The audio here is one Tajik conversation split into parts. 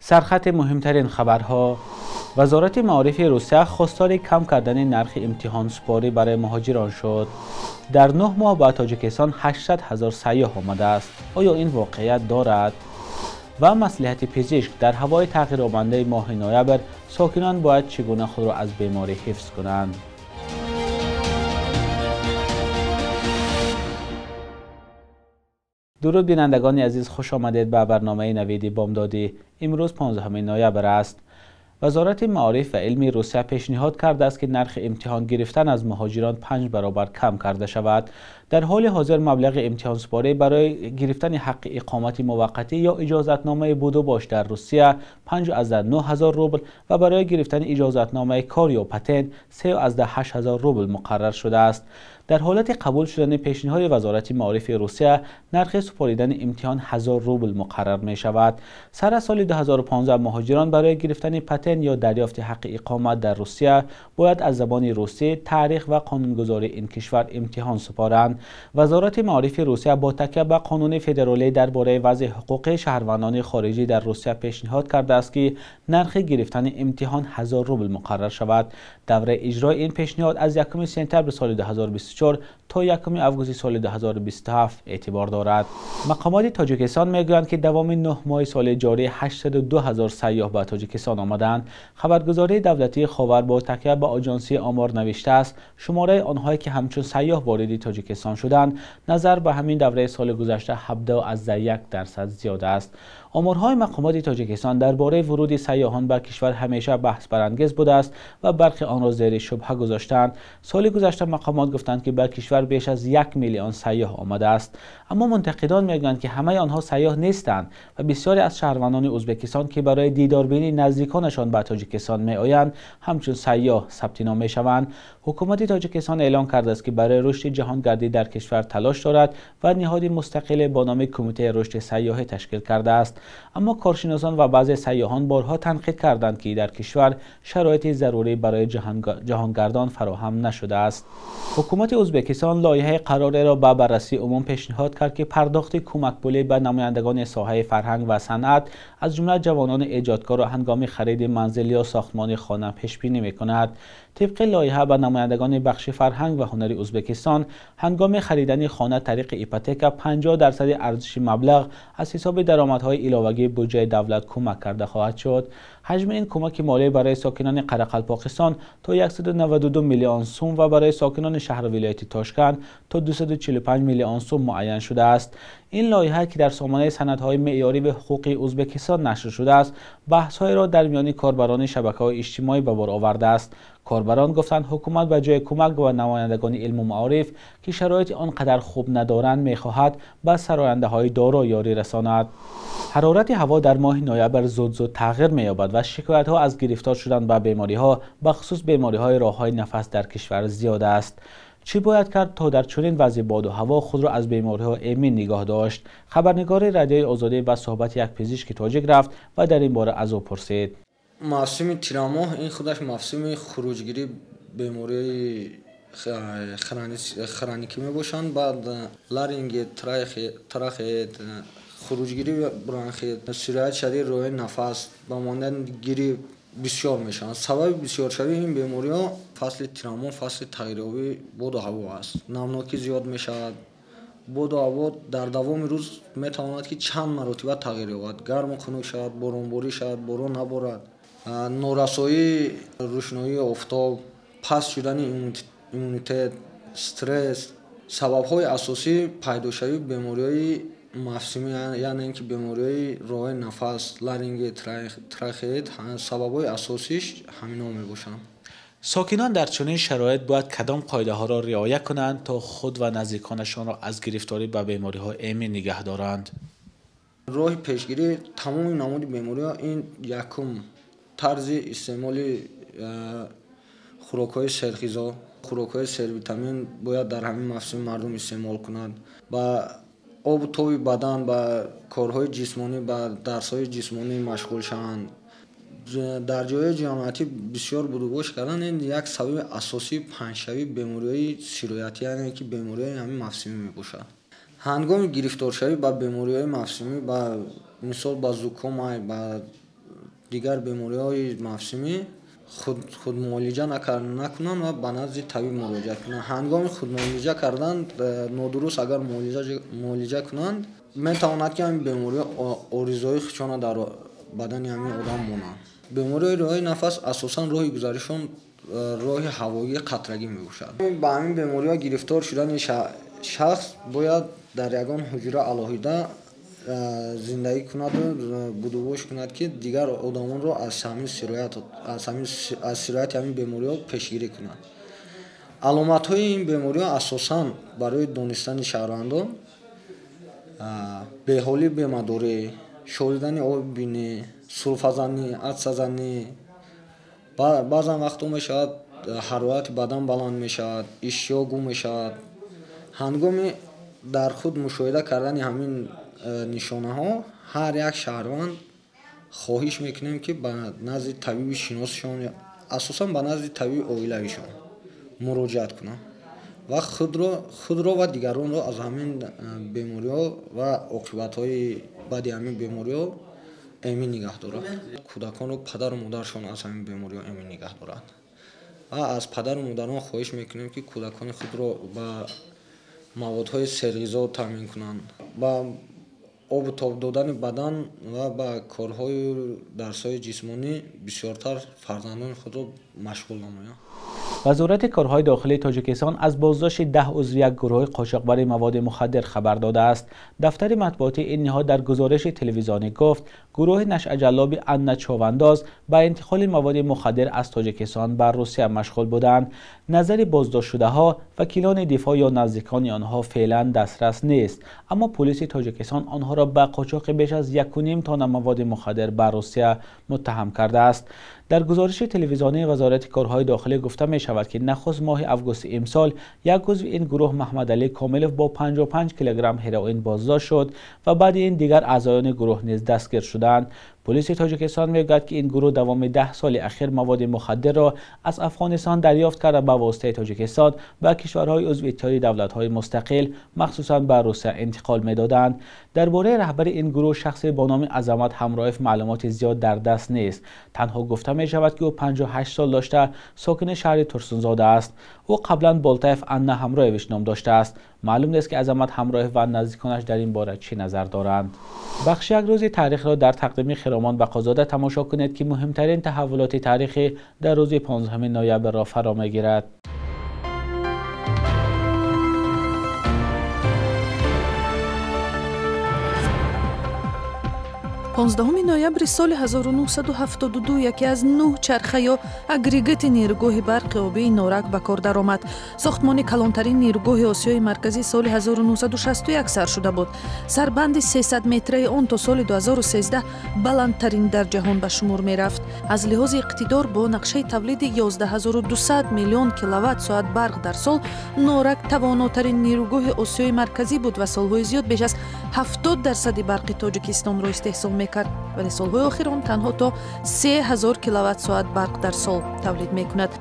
Сархати муҳимтарин хабарҳо. Вазорати маорифи Русия хостори кам кардани нархи имтиҳонсупорӣ барои муҳоҷирон шуд. Дар 9 моҳ ба Тоҷикистон 800 ҳазор сайёҳ омадааст. Оё ин воқеият дорад? Ва маслиҳати пизишк дар ҳавои тағйирёбандаи моҳи ноябр сокинон бояд чӣ гуна худро аз беморӣ ҳифз кунанд? Дуруд бинандагони азиз, хуш омадед ба барномаи навиди бомдодӣ. Имрӯз 15 ноябр аст. Вазорати маориф ва илми Русия пешниҳод кардааст, ки нархи имтиҳон гирифтан аз муҳоҷирон 5 баробар кам карда шавад. Дар ҳоли ҳозир маблағи имтиҳонсупорӣ барои гирифтани ҳаққи иқомати муваққатӣ ё иҷозатномаи будубош дар Русия 5,9 ҳазор рубл ва барои гирифтани иҷозатномаи кор ё патент 3,8 ҳазор рубл муқаррар шудааст. Дар ҳолати қабул шудани пешниҳоди Вазорати маорифи Русия, нархи супоридани имтиҳон 1000 рубл муқаррар мешавад. Сар аз соли 2015 муҳоҷирон барои гирифтани патент ё дарёфти ҳаққи иқомат дар Русия бояд аз забони русӣ, таърих ва қонунгузории ин кишвар имтиҳон супоранд. Вазорати маорифи Русия бо такя ба қонуни федералӣ дар бораи вазъи ҳуқуқии шаҳрвандони хориҷӣ дар Русия пешниҳод кардааст, ки нархи гирифтани имтиҳон 1000 рубл муқаррар шавад. Давраи иҷрои ин пешниҳод аз 1 сентябри соли 2024 то 1 августи соли 2027 эътибор дорад. Мақомоти Тоҷикистон мегӯянд, ки давоми 9 моҳи соли ҷорӣ 802 ҳазор сайёҳ ба Тоҷикистон омаданд. Хабаргузории давлатии Ховар бо такя ба оҷонсии омор навиштааст, шумораи онҳое ки ҳамчун сайёҳ вориди Тоҷикистон шуданд, назар ба ҳамин давраи соли гузашта 17,1% зиёд аст. Оморҳои мақомоти Тоҷикистон дар бораи вуруди сайёҳон ба кишвар ҳамеша баҳсбарангез будааст ва бархе онро зери шубҳа гузоштаанд. Соли гузашта мақомот гуфтанд, ки ба кишвар беш аз 1 миллион сайёҳ омадааст. Аммо мунтақидон мегӯянд, ки ҳамаи онҳо сайёҳ нестанд ва бисёре аз шаҳрвандони Ӯзбекистон, ки барои дидорбинии наздиконашон ба Тоҷикистон меоянд, ҳамчун сайёҳ сабти ном мешаванд. Ҳукумати Тоҷикистон эълон кардааст, ки барои рушди ҷаҳонгардӣ дар кишвар талош дорад ва ниҳоди мустақиле бо номи Кумитаи рушди сайёҳӣ ташкил кардааст. Аммо коршиносон ва баъзе сайёҳон борҳо танқид карданд, ки дар кишвар шароити зарурӣ барои ҷаҳонгардон фароҳам нашудааст. Ҳукумати Ӯзбекистон лоиҳаи қарореро ба баррасии умум пешниҳод кард, ки пардохти кӯмакпулӣ ба намояндагони соҳаи фарҳанг ва санъат, аз ҷумла ҷавонони эҷодкорро ҳангоми хариди манзил ё сохтмони хона пешбинӣ мекунад. Тибқи лоиҳа ба намояндагони бахши фарҳанг ва ҳунари Ӯзбекистон ҳангоми харидани хона тариқи ипотека 50% арзиши маблағ аз ҳисоби даромадҳои иловагии буҷаи давлат кӯмак карда хоҳад шуд. Ҳаҷми ин кӯмаки молӣ барои сокинони Қарақалпоқистон то 192 миллион сум ва барои сокинони шаҳру вилояти Тошканд то 245 миллион сум муайян шудааст. Ин лоиҳа, ки дар сомонаи санадҳои меъёрӣ ва ҳуқуқии Ӯзбекистон нашр шудааст, баҳсҳоеро дар миёни корбарони шабакаҳои иҷтимоӣ ба бор овардааст. Корбарон гуфтанд, ҳукумат ба ҷои кӯмак ба намояндагони илму маориф, ки шароити он қадар хуб надоранд, мехоҳад ба сарояндаҳои доро ёрӣ расонад. Ҳарорати ҳаво дар моҳи ноябр зуд-зуд тағйир меёбад ва шикоятҳо аз гирифтор шудан ба бемориҳо, бахусус бемориҳои роҳҳои нафас дар кишвар зиёд аст. Чӣ бояд кард то дар чунин вазъи боду ҳаво худро аз бемориҳо эмин нигоҳ дошт? Хабарнигори Радиои Озодӣ ба суҳбати як пизишки тоҷик рафт ва дар ин бора аз ӯ пурсид. Мавсими тирамоҳ ин худаш мавсими хуруҷгирии бемориҳои хроникӣ мебошанд. Баъд ларингит, трахеит, хуруҷгирии бронхит, сироят шадиди роҳи нафас ба монанди грипп бисёр мешаванд. Сабаби бисёршавии ин бемориҳо фасли тирамоҳ, фасли тағйирёбии боду ҳаво аст. Намнокӣ зиёд мешавад. Боду ҳаво дар давоми рӯз метавонад, ки чанд маротиба тағйир ёбад. Гарму хунук шавад, боронборӣ шавад, борон наборад. Норасоии рӯшноии офтоб, паст шудани иммунитет, стресс сабабҳои асосии пайдошавии бемориҳои мавсимӣ, яъне ин ки бемориҳои роҳи нафас, ларингит, трахеит, сабабҳои асосиш ҳаминҳо мебошанд. Сокинон дар чунин шароит бояд кадом қоидаҳоро риоя кунанд, то худ ва наздиконашонро аз гирифторӣ ба бемориҳо эмин нигаҳ доранд? Роҳи пешгирии тамоми намуди бемориҳо ин якум тарзи истеъмоли хӯрокҳои серғизо, хӯрокҳои сервитамин бояд дар ҳамин мавсим мардум истеъмол кунад. Ба обу тоби бадан, ба корҳои ҷисмонӣ, ба дарсҳои ҷисмонӣ машғул шаванд. Дар ҷойҳои ҷамъиятӣ бисёр будубош кардан ин як сабаби асосии паҳншавии бемориҳои сироятӣ, яъне ки бемориҳои ҳамин мавсимӣ мебошад. Ҳангоми гирифторшавӣ ба бемориҳои мавсимӣ, ба мисол ба зукомай, ба Дигар бемориҳои мавсимӣ худмуолиҷа накунанд ва ба назди табиб муроҷиат кунанд. Ҳангоми худмуолиҷа кардан нодуруст агар муолиҷа кунанд, метавонад ки ҳамин бемориҳо оризои худшонро дар бадани ҳамин одам монанд. Бемориҳои роҳи нафас асосан роҳи гузаришон роҳи ҳавоии қатрагӣ мебошад. Ба ҳамин бемориҳо гирифтор шудани шахс бояд дар ягон ҳуҷра алоҳида зиндагӣ кунаду будубош кунад, ки дигар одамонро аз сирояти ҳамин бемориҳо пешгирӣ кунад. Аломатҳои ин бемориҳо асосан барои донистани шаҳрвандон беҳолӣ, бемадорӣ, шоридани оби бинӣ, сулфазанӣ, атсазанӣ, баъзан вақтҳо мешавад ҳарорати бадан баланд мешавад, иштиҳо гум мешавад. Ҳангоми дар худ мушоҳида кардани ҳамин нишонаҳо ҳар як шаҳрванд хоҳиш мекунем, ки ба назди табиби шиносшон, асосан ба назди табиби оилавишон муроҷиат кунанд ва худро ва дигаронро аз ҳамин бемориҳо ва оқибатҳои баъди ҳамин бемориҳо эмин нигаҳ доранд. Кӯдаконро падару модаршон аз ҳамин бемориҳо эмин нигаҳ доранд ва аз падару модарон хоҳиш мекунем, ки кӯдакони худро ба маводҳои серғизо таъмин кунанд, ба обу тоб додани бадан ва ба корҳою дарсҳои ҷисмонӣ бисёртар фарзандони худро машғул намоянд. Вазорати корҳои дохилии Тоҷикистон аз боздошти 10 узви як гурӯҳи қочоқбари маводи мухаддир хабар додааст. Дафтари матбуотии ин ниҳод дар гузориши телевизионӣ гуфт, гурӯҳи нашъаҷаллоби Анна Човандоз ба интиқоли маводи мухаддир аз Тоҷикистон ба Русия машғул буданд. Назари боздоштшудаҳо, вакилони дифоъ ё наздикони онҳо феълан дастрас нест, аммо полиси Тоҷикистон онҳоро ба қочоқи беш аз 1,5 тонна маводи мухаддир ба Русия муттаҳам кардааст. Дар гузориши телевизионии Вазорати корҳои дохилӣ гуфта мешавад, ки нахуст моҳи августи имсол як узви ин гурӯҳ Маҳмадалӣ Комилов бо 55 килограмм ҳероин боздошт шуд ва баъди ин дигар аъзоёни гурӯҳ низ дастгир шуданд. Полиси Тоҷикистон мегӯяд, ки ин гурӯҳ давоми 10 соли ахир маводи мухаддирро аз Афғонистон дарёфт карда ба воситаи Тоҷикистон ба кишварҳои узви Иттиҳоди давлатҳои мустақил, махсусан ба Русия интиқол медоданд. Дар бораи раҳбари ин гурӯҳ шахсе бо номи Азамат Ҳамроев маълумоти зиёд дар даст нест. Танҳо гуфта мешавад, ки ӯ 58 сол дошта, сокини шаҳри Турсунзода аст. Ӯ қаблан Болтаев Анна Ҳамроевич ном доштааст. Маълум нест, ки Азамат Ҳамроев ва наздиконаш дар ин бора чӣ назар доранд. Бахши як рӯзи таърихро дар тақдими Хиромон Бақозода тамошо кунед, ки муҳимтарин таҳаввулоти таърихӣ дар рӯзи 15 ноябрро фаро мегирад. 15 ноябри соли 1972 яке аз 9 чарха ё агрегати нерӯгоҳи барқи обии Норак ба кор даромад. Сохтмони калонтарин нерӯгоҳи Осиёи Марказӣ соли 1961 сар шуда буд. Сарбанди 300 метраи он то соли 2013 баландтарин дар ҷаҳон ба шумор мерафт. Аз лиҳози иқтидор бо нақшаи тавлиди 11200 миллион киловатт-соат барқ дар сол, Норак тавонотарин нерӯгоҳи Осиёи Марказӣ буд ва солҳои зиёд беш аз 70% барқи Тоҷикистонро истеҳсол мекард, вале солҳои охир он танҳо то 3000 киловатт-соат барқ дар сол тавлид мекунад.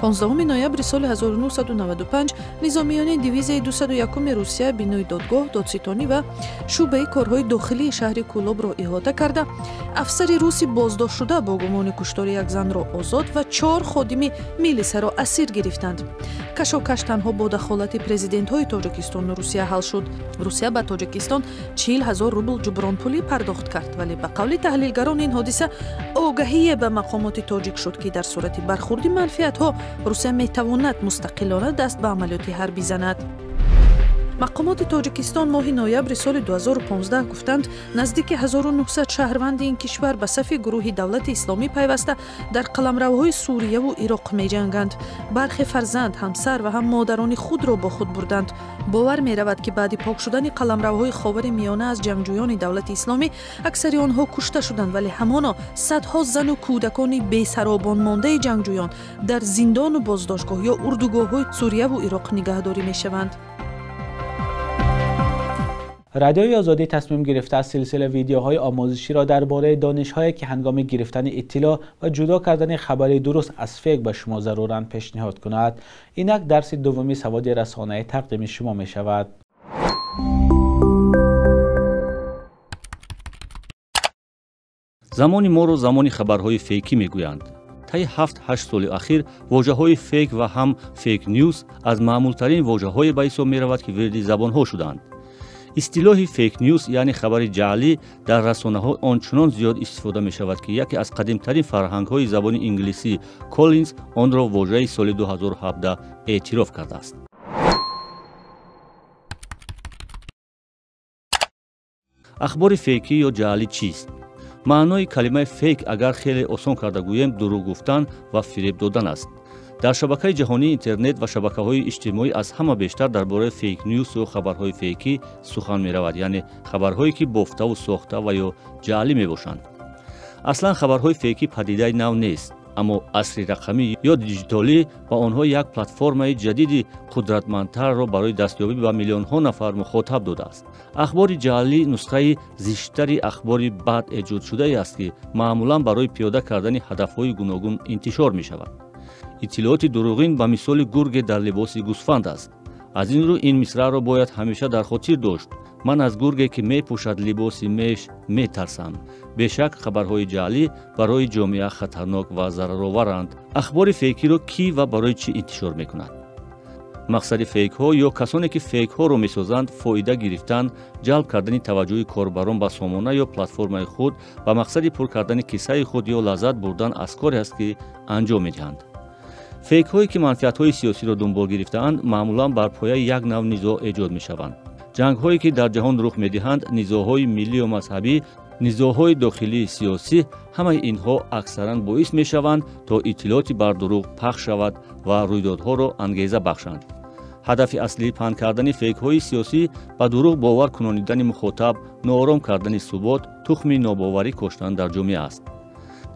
15 ноябри соли 1995 низомиёни дивизияи 201 Русия бинои додгоҳ, додситонӣ ва шӯъбаи корҳои дохилии шаҳри Кӯлобро иҳота карда, афсари руси боздоштшуда бо гумони куштори як занро озод ва 4 ходими милисаро асир гирифтанд. Кашокаш танҳо бо дахолати президентҳои Тоҷикистону Русия ҳал шуд. Русия ба Тоҷикистон 40 000 рубл ҷубронпулӣ пардохт кард, вале ба қавли таҳлилгарон ин ҳодиса огаҳие ба мақомоти тоҷик шуд, ки дар сурати бархурди манфиатҳо Русия метавонад мустақилона даст ба амалиёти ҳарбӣ занад. Мақомоти Тоҷикистон моҳи ноябри соли 2015 гуфтанд, наздики 1900 шаҳрванди ин кишвар ба сафи гурӯҳи давлати исломӣ пайваста дар қаламравҳои Сурияву Ироқ меҷанганд. Бархе фарзанд, ҳамсар ва ҳам модарони худро бо худ бурданд. Бовар меравад, ки баъди пок шудани қаламравҳои Ховари Миёна аз ҷангҷӯёни давлати исломӣ аксари онҳо кушта шуданд, вале ҳамоно садҳо зану кӯдакони бесаробонмондаи ҷангҷӯён дар зиндону боздоштгоҳ ё урдугоҳҳои Сурияву Ироқ нигаҳдорӣ мешаванд. Радиои Озодӣ тасмим гирифтааст силсила видеоҳои омӯзиширо дар бораи донишҳое, ки ҳангоми гирифтани иттилоъ ва ҷудо кардани хабари дуруст аз фейк ба шумо заруранд, пешниҳод кунад. Инак дарси дуввуми саводи расонаӣ тақдими шумо мешавад. Замони моро замони хабарҳои фейкӣ мегӯянд. Таи 7-8 соли ахир вожаҳои фейк ва ҳам фейк ньюс аз маъмултарин вожаҳое ба ҳисоб меравад, ки вирди забонҳо шуданд. Истилоҳи фейк ньюс, яъне хабари ҷаълӣ, дар расонаҳо ончунон зиёд истифода мешавад, ки яке аз қадимтарин фарҳангҳои забони инглисӣ Коллинз онро вожаи соли 2017 эътироф кардааст. Ахбори фейкӣ ё ҷаълӣ чист? Маънои калимаи фейк, агар хеле осон карда гӯем, дурӯғ гуфтан ва фиреб додан аст. Дар шабакаи ҷаҳонии интернет ва шабакаҳои иҷтимоӣ аз ҳама бештар дар бораи фейк ньюсу хабарҳои фейкӣ сухан меравад, яъне хабарҳое ки бофтаву сохта ва ё ҷаълӣ мебошанд. Аслан хабарҳои фейкӣ падидаи нав нест, аммо асри рақамӣ ё диҷитолӣ ба онҳо як платформаи ҷадиди қудратмандтарро барои дастёбӣ ба миллионҳо нафар мухотаб додааст. Ахбори ҷаълӣ нусхаи зиштари ахбори бад эҷодшудае аст, ки маъмулан барои пиёда кардани ҳадафҳои гуногун интишор мешавад. Иттилооти дурӯғин ба мисоли гурге дар либоси гӯсфанд аст. Аз ин рӯ ин мисраъро бояд ҳамеша дар хотир дошт: ман аз гурге, ки мепӯшад либоси меш, метарсам. Бешак, хабарҳои ҷаълӣ барои ҷомеа хатарнок ва зарароваранд. Ахбори фейкиро кӣ ва барои чӣ интишор мекунад? Мақсади фейкҳо ё касоне, ки фейкҳоро месозанд, фоида гирифтан, ҷалб кардани таваҷҷӯҳи корбарон ба сомона ё платформаи худ ба мақсади пур кардани киссаи худ ё лаззат бурдан аз коре аст, ки анҷом медиҳанд. Фейкҳое, ки манфиатҳои сиёсиро дунбол гирифтаанд, маъмулан бар пояи як нав низоъ эҷод мешаванд. Ҷангҳое, ки дар ҷаҳон рух медиҳанд, низоъҳои миллию мазҳабӣ, низоъҳои дохилии сиёсӣ, ҳамаи инҳо аксаран боис мешаванд, то иттилооти бардурӯғ пахш шавад ва рӯйдодҳоро ангеза бахшанд. Ҳадафи аслии паҳн кардани фейкҳои сиёсӣ ба дурӯғ бовар кунонидани мухотаб, ноором кардани субот, тухми нобоварӣ коштан дар ҷомеа аст.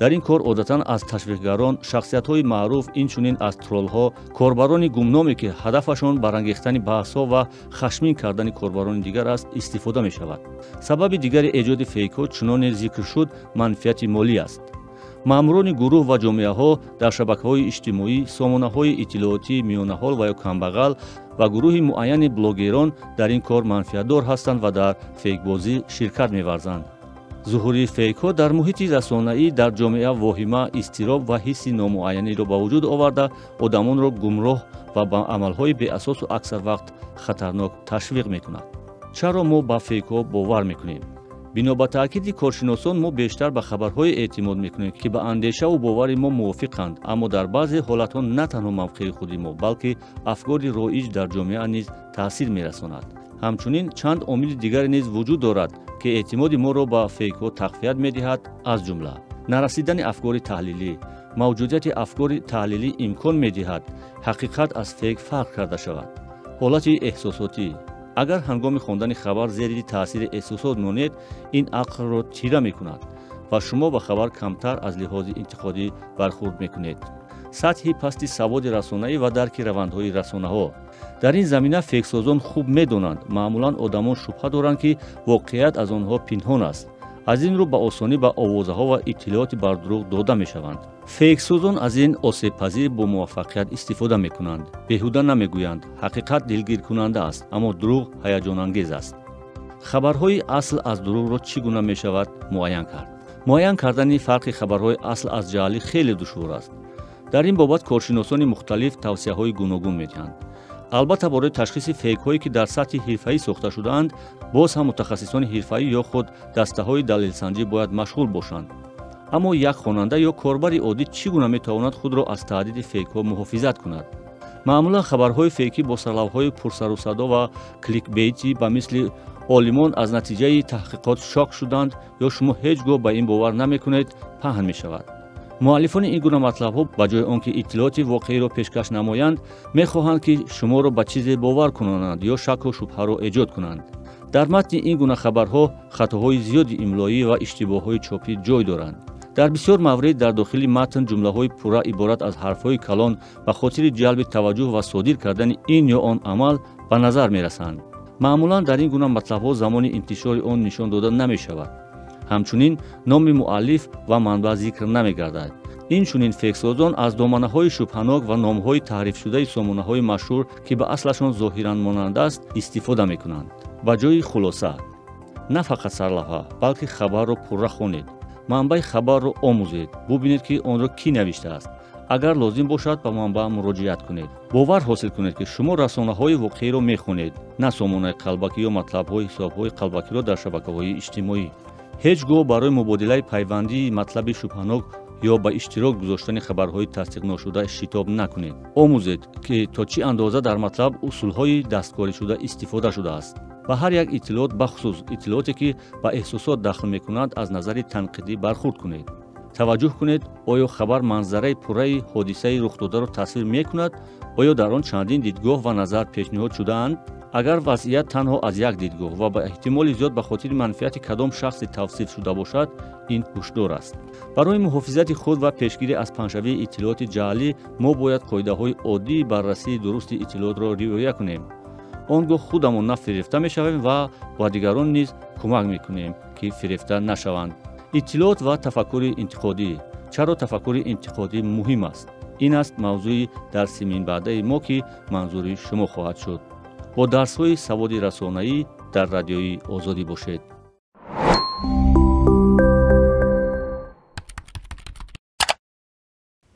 Дар ин кор одатан аз ташвиқгарон, шахсиятҳои маъруф, инчунин аз троллҳо, корбарони гумноме, ки ҳадафашон барангехтани баҳсҳо ва хашмин кардани корбарони дигар аст, истифода мешавад. Сабаби дигари эҷоди фейкҳо, чуноне зикр шуд, манфиати молӣ аст. Маъмурони гурӯҳ ва ҷомеаҳо дар шабакаҳои иҷтимоӣ, сомонаҳои иттилоотии миёнаҳол ва ё камбағал ва гурӯҳи муайяни блогерон дар ин кор манфиатдор ҳастанд ва дар фейкбозӣ ширкат меварзанд. Зуҳури фейкҳо дар муҳити расонаӣ дар ҷомеа воҳима, изтироб ва ҳисси номуайяниро ба вуҷуд оварда, одамонро гумроҳ ва ба амалҳои беасосу аксар вақт хатарнок ташвиқ мекунад. Чаро мо ба фейкҳо бовар мекунем? Бино ба таъкиди коршиносон, мо бештар ба хабарҳое эътимод мекунем, ки ба андешаву бовари мо мувофиқанд, аммо дар баъзе ҳолатҳо на танҳо мавқеи худи мо, балки афкори роиҷ дар ҷомеа низ таъсир мерасонад. Ҳамчунин чанд омили дигаре низ вуҷуд дорад, ки эътимоди моро ба фейкҳо тақвият медиҳад, аз ҷумла нарасидани афкори таҳлилӣ. Мавҷудияти афкори таҳлилӣ имкон медиҳад ҳақиқат аз фейк фарқ карда шавад. Ҳолати эҳсосотӣ. Агар ҳангоми хондани хабар зери таъсири эҳсосот монед, ин ақлро тира мекунад ва шумо ба хабар камтар аз лиҳози интиқодӣ бархурд мекунед. Сатҳи пасти саводи расонаӣ ва дарки равандҳои расонаҳо. Дар ин замина фейксозон хуб медонанд. Маъмулан одамон шубҳа доранд, ки воқеият аз онҳо пинҳон аст. Аз ин рӯ ба осонӣ ба овозаҳо ва иттилооти бардурӯғ дода мешаванд. Фейксозон аз ин осебпазир бо муваффақият истифода мекунанд. Беҳуда намегӯянд, ҳақиқат дилгиркунанда аст, аммо дурӯғ ҳаяҷонангез аст. Хабарҳои асл аз дурӯғро чӣ гуна мешавад муайян кард? Муайян кардани фарқи хабарҳои асл аз ҷаълӣ хеле душвор аст. Дар ин бобат коршиносони мухталиф тавсияҳои гуногун медиҳанд. Албатта, барои ташхиси фейкҳое, ки дар сатҳи ҳирфаӣ сохта шудаанд, боз ҳам мутахассисони ҳирфаӣ ё худ дастаҳои далелсанҷӣ бояд машғул бошанд. Аммо як хонанда ё корбари оддӣ чӣ гуна метавонад худро аз таҳдиди фейкҳо муҳофизат кунад? Маъмулан хабарҳои фейкӣ бо сарлавҳҳои пурсарусадо ва кликбейтӣ ба мисли олимон аз натиҷаи таҳқиқот шок шуданд ё шумо ҳеҷ гоҳ ба ин бовар намекунед паҳн мешавад. Муаллифони ин гуна матлабҳо ба ҷои он ки иттилооти воқеиро пешкаш намоянд, мехоҳанд, ки шуморо ба чизе бовар кунонанд ё шакку шубҳаро эҷод кунанд. Дар матни ин гуна хабарҳо хатоҳои зиёди имлоӣ ва иштибоҳҳои чопӣ ҷой доранд. Дар бисёр маврид дар дохили матн ҷумлаҳои пурра иборат аз ҳарфҳои калон ба хотири ҷалби таваҷҷӯҳ ва содир кардани ин ё он амал ба назар мерасанд. Маъмулан дар ин гуна матлабҳо замони интишори он нишон дода намешавад. Ҳамчунин номи муаллиф ва манбаъ зикр намегардад. Инчунин фейксозон аз доманаҳои шубҳанок ва номҳои таҳрифшудаи сомонаҳои машҳур, ки ба аслашон зоҳиран монанд аст, истифода мекунанд. Ба ҷои хулоса, на фақат сарлавҳа, балки хабарро пурра хонед. Манбаи хабарро омӯзед, бубинед, ки онро кӣ навиштааст. Агар лозим бошад, ба манбаъ муроҷиат кунед. Бовар ҳосил кунед, ки шумо расонаҳои воқеиро мехонед, на сомонаи қалбакӣ ё матлабҳои ҳисобҳои қалбакиро дар шабакаҳои иҷтимоӣ. Ҳеҷ гоҳ барои мубодилаи пайвандии матлаби шубҳанок ё ба иштирок гузоштани хабарҳои тасдиқношуда шитоб накунед. Омӯзед, ки то чӣ андоза дар матлаб усулҳои дасткоришуда истифода шудааст. Ба ҳар як иттилоот, бахусус иттилооте, ки ба эҳсосот дахл мекунанд, аз назари танқидӣ бархурд кунед. Таваҷҷӯҳ кунед, оё хабар манзараи пурраи ҳодисаи рухдодаро тасвир мекунад, оё дар он чандин дидгоҳ ва назар пешниҳод шудаанд? Агар вазъият танҳо аз як дидгоҳ ва ба эҳтимоли зиёд ба хотири манфиати кадом шахси тавсиф шуда бошад, ин ҳушдор аст. Барои муҳофизати худ ва пешгирӣ аз паҳншавии иттилооти ҷаълӣ мо бояд қоидаҳои оддии баррасии дурусти иттилоотро риоя кунем. Он гоҳ худамон на фирефта мешавем ва ба дигарон низ кӯмак мекунем, ки фирефта нашаванд. Иттилоот ва тафаккури интиқодӣ. Чаро тафаккури интиқодӣ муҳим аст? Ин аст мавзӯи дарси минбаъдаи мо, ки манзури шумо хоҳад шуд. Бо дарсҳои саводи расонаӣ дар Радиои Озодӣ бошед.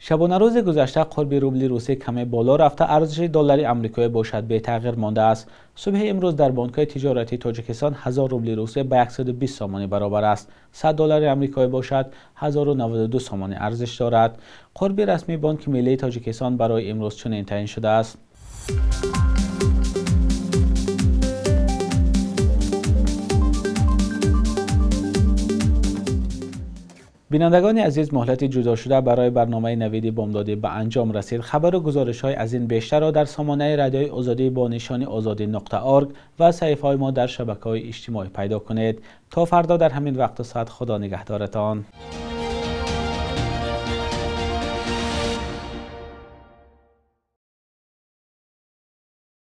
Шабонарӯзи гузашта қурби рубли русӣ каме боло рафта, арзиши доллари амрикоӣ бошад бетағйир мондааст. Субҳи имрӯз дар бонкҳои тиҷоратии Тоҷикистон 1000 рубли русӣ ба 120 сомонӣ баробар аст. 100 доллари амрикоӣ бошад 1092 сомонӣ арзиш дорад. Қурби расмии Бонки Миллии Тоҷикистон барои имрӯз чунин таъин шудааст. Бинандагони азиз, муҳлати ҷудошуда барои барномаи Навиди Бомдодӣ ба анҷом расид. Хабару гузоришҳои аз ин бештарро дар сомонаи Радиои Озодӣ бо нишони озодӣ.org ва саҳифаҳои мо дар шабакаҳои иҷтимоӣ пайдо кунед. То фардо дар ҳамин вақту соат, Худо нигаҳдоратон.